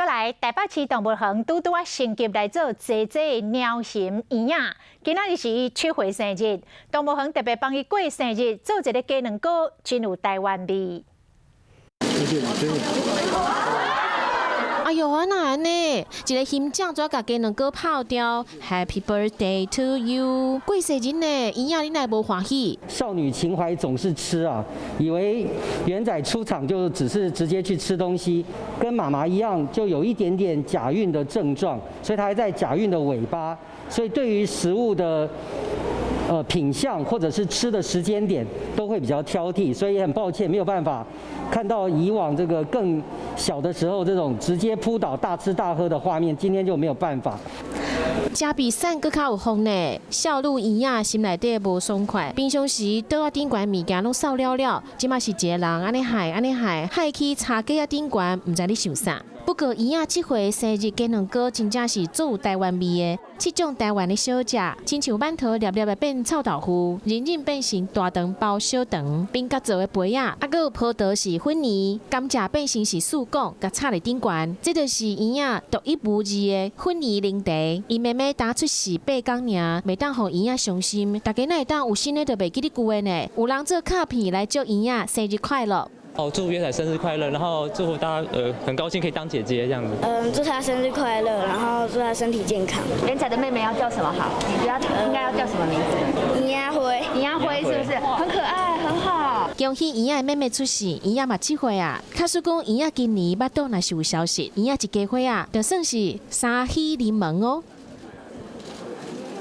來，台北市動物園拄拄仔升級來做濟濟貓熊圓仔，今仔日是伊7歲生日，動物園特別幫伊過生日，做一个雞卵糕，真有台灣味。哎喲，啊哪按呢？一个熊掌怎共雞卵糕拋掉？Happy birthday to you！過生日呢，圓仔你哪會無歡喜？少女情懷總是吃啊，以為圓仔出場就只是直接去吃東西，跟媽媽一樣，就有一點點假孕的症狀，所以她還在假孕的尾巴，所以對於食物的品項或者是吃的時間點都會比較挑剔，所以也很抱歉沒有辦法看到以往這個更小的時候這種直接撲倒大吃大喝的畫面，今天就沒有辦法。食比瘦閣較有風呢，少女圓仔心內底無爽快。平常時桌仔頂懸物件攏掃了了，這馬是一个人按呢害按呢害，害去茶几仔頂懸，毋知咧想啥。不過圓仔這回生日雞卵糕真正是足有台灣味的，七種台灣的小食，親像饅頭粒粒的變臭豆腐，仁仁變成大腸包小腸，冰角做的杯仔，啊閣有葡萄是粉圓，甘蔗變成是四管，共插佇頂懸，這就是圓仔獨一無二的粉圓奶茶。伊妹妹剛出世8工爾，袂當予圓仔傷心，大家哪會當有新的就袂記得舊的呢？有人做卡片來祝圓仔生日快樂。哦，祝圓仔生日快樂，然後祝福大家，很高興可以當姐姐這樣子。嗯，祝他生日快樂，然後祝他身體健康。圓仔的妹妹要叫什麼好？你覺得應該要叫什麼名字？圓仔花。圓仔花是不是很可愛，很好？恭喜圓仔的妹妹出世，圓仔嘛7歲啊。假使講圓仔今年腹肚若是有消息，圓仔一家伙啊，就算是三喜臨門哦。